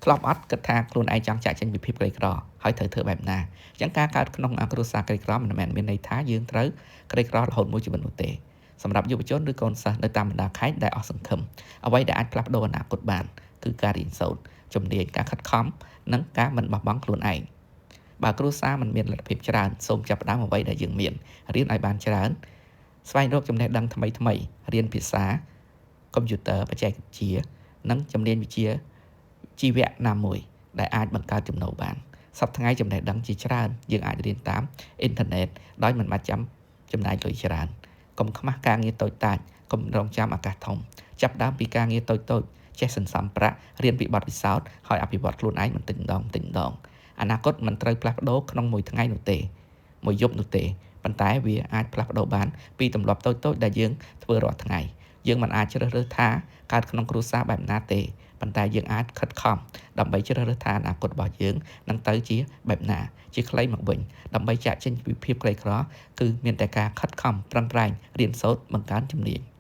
ធ្លាប់អត់គិតថាខ្លួនឯងចង់ចាកចេញពីភាពក្រីក្រហើយត្រូវធ្វើបែបណាអញ្ចឹងការកើតក្នុងគ្រួសារក្រីក្រមិនមែនមានន័យថាយើងត្រូវក្រីក្ររហូតមួយជីវិតនោះទេសម្រាប់យុវជនឬកូនសិស្សនៅតាមបណ្ដាខេត្តដែលអស់សង្ឃឹមអ្វីដែលអាចផ្លាស់ប្ដូរអនាគតបានគឺការរៀនសូត្រជំនាញការខិតខំនិងការមិនបោះបង់ខ្លួនឯងបើគ្រួសារមិនមានលទ្ធភាពច្រើនសូមចាប់ផ្ដើមអ្វីដែលយើងមានរៀនឲ្យបានច្រើនស្វែងរកចំណេះដឹងថ្មីថ្មីរៀនភាសាកុំព្យូទ័របច្ចេកវិទ្យានិងជំនាញវិជ្ជាជីវៈណាមួយដែលអាចបង្កើតចំណូលបានសប្តាហ៍ថ្ងៃចំណេះដឹងជាច្រើនយើងអាចរៀនតាមអ៊ីនធឺណិតដោយមិនបាច់ចាំចំណាយលុយច្រើនកុំខ្មាស់ការងារតូចតាចកុំរងចាំឱកាសធំចាប់ដើមពីការងារតូចតូចចេះសន្សំប្រាក់រៀនពីបទពិសោធន៍ហើយអភិវឌ្ឍខ្លួនឯងបន្តិចម្ដងបន្តិចម្ដងអនាគតមិនត្រូវផ្លាស់ប្ដូរក្នុងមួយថ្ងៃនោះទេមួយយប់នោះទេប៉ុន្តែវាអាចផ្លាស់ប្ដូរបានពីទម្លាប់តូចៗដែលយើងធ្វើរាល់ថ្ងៃយើងមិនអាចជ្រើសរើសថាកើតក្នុងគ្រួសារបែបណាទេប៉ុន្តែយើងអាចខិតខំដើម្បីជ្រើសរើសថាអនាគតរបស់យើងនឹងទៅជាបែបណាជាខ្លីមកវិញដើម្បីចាកចេញពីភាពក្រីក្រគឺមានតែការខិតខំប្រឹងប្រែងរៀនសូត្របង្កើនជំនាញ។